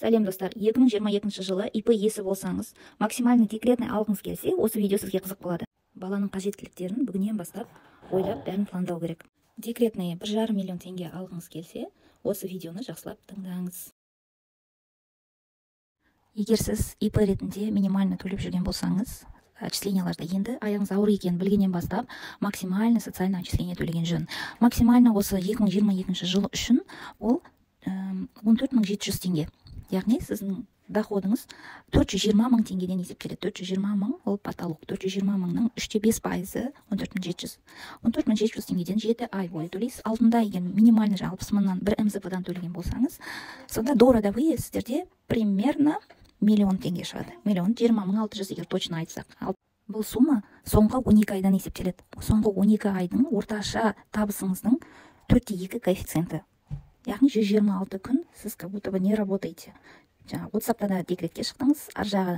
Сәлем, достар! 2022 жылы ИП иесі болсаңыз, максимальный декретный алғыңыз келсе, осы видео сізге қызық болады. Баланың қажеттіліктерін бүгіннен бастап ойлап, бәрін пландау керек. Декретный 1,5 миллион теңге алғыңыз келсе, осы видеоны жақсылап тыңдаңыз. Егер сіз ИП ретінде минимально төлеп жүрген болсаңыз, отчисленияларды енді аяғыңыз ауыр екенін білгеннен бастап максимально социальный отчисление төлеген жөн. Максимально осы 2022 жыл үшін ол 14 700 теңге, яғни сіздің доходыңыз 420 мың теңгеден есептеледі. 420 мың ол потолок. 420 мыңның 3,5%-ы 14 700. 14 700 теңгеден 7 ай бойы төлейсіз. Алдында егер минимальный жаңағы 60 мыңнан, бір МЗП-дан төлеген болсаңыз, сонда дородовые сіздерде примерно миллион теңге шығады, 1 020 600, егер точно айтсақ. Ал бұл сумма соңғы 12 айдан есептеледі. Соңғы 12 айдың орташа табысыңыздың 4,2 коэффициенті, яғни 126 күн сіз как будто бы не работаете. Жаңағы 30 аптада декретке шықтыңыз, ар жағы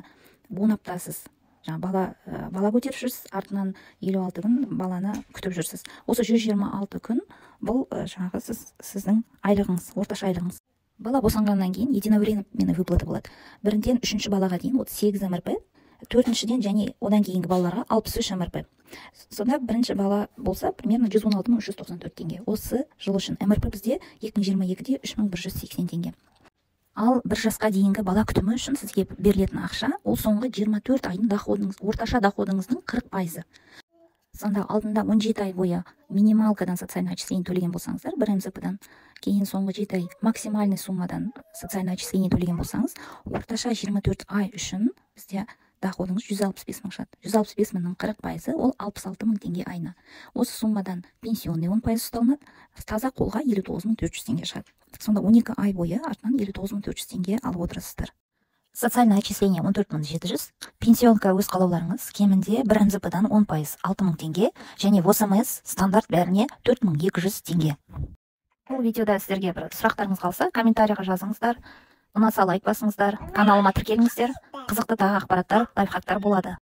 10 апта сіз жаңағы бала көтеріп жүрсіз, артынан 56 күн баланы күтіп жүрсіз. Осы 126 күн бұл жаңағы сіздің айлығыңыз, орташа айлығыңыз. Бала босанғаннан кейін единовременный выплата болады: біріншіден үшінші балаға дейін 38 МРП, төртіншіден және одан кейінгі балаларға 63 МРП. Сонда бірінші бала болса, примерно 116 394 теңге осы жыл үшін. МРП бізде 2022-де 3180 теңге. Ал 1 жасқа дейінгі бала күтімі үшін сізге берілетін ақша ол соңғы 24 айдың доходыңыз, орташа доходыңыздың 40%. Сонда алдында 17 ай бойы минималкадан социальный отчисление төлеген болсаңыздар, бір МЗП-дан, кейін соңғы 7 ай максимальный суммадан социальный отчисление төлеген болсаңыз, орташа 24 ай үшін бізде доходыңыз 165 мың шығады. 165 мыңның 40%-ы ол 66 мың теңге айына. Осы суммадан пенсионный 10% ұсталынады, таза қолға 59 400 теңге шығады. Сонда 12 ай бойы артынан 59 400 теңге алып отырасыздар. Социальное отчисление 14 700, пенсионка өз қалауларыңыз, кемінде бір МЗП-дан 10%, 6000 теңге, және ОСМС стандарт бәріне 4200 теңге. Бұл видеода сіздерге бір сұрақтарыңыз қалса, комментарийға жазыңыздар. Ұнаса, лайк басыңыздар, каналыма тіркеліңіздер. Қызықты тағы ақпараттар, лайфхактар болады.